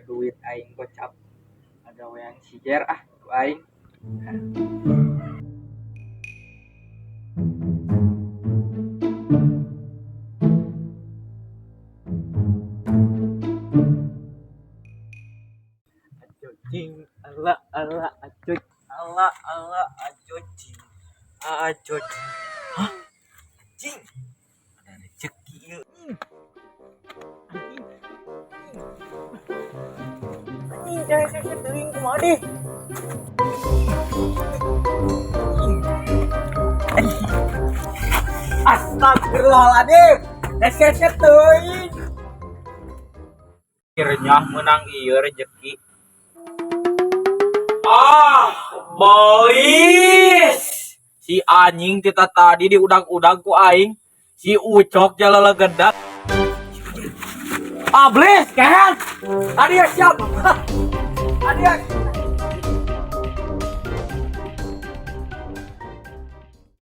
Duit aing gocap. Ngagawean si Jer ah ku aing. Acocing ala ala acoc ala ala acocing acocing. Hah? Anjing. Ada rezeki ieu. Anjing. Anjing, jangan saya teuing kumaha deh. Astagfirullahaladzim. Hese teuing. Akhirnya menang ieu rezeki. Ah, bolis. Si anjing kita tadi diudag-udag ku aing. Si Ucok jalala gedak. Ah, blis, kan? Tadi ya siap. Tadi ya.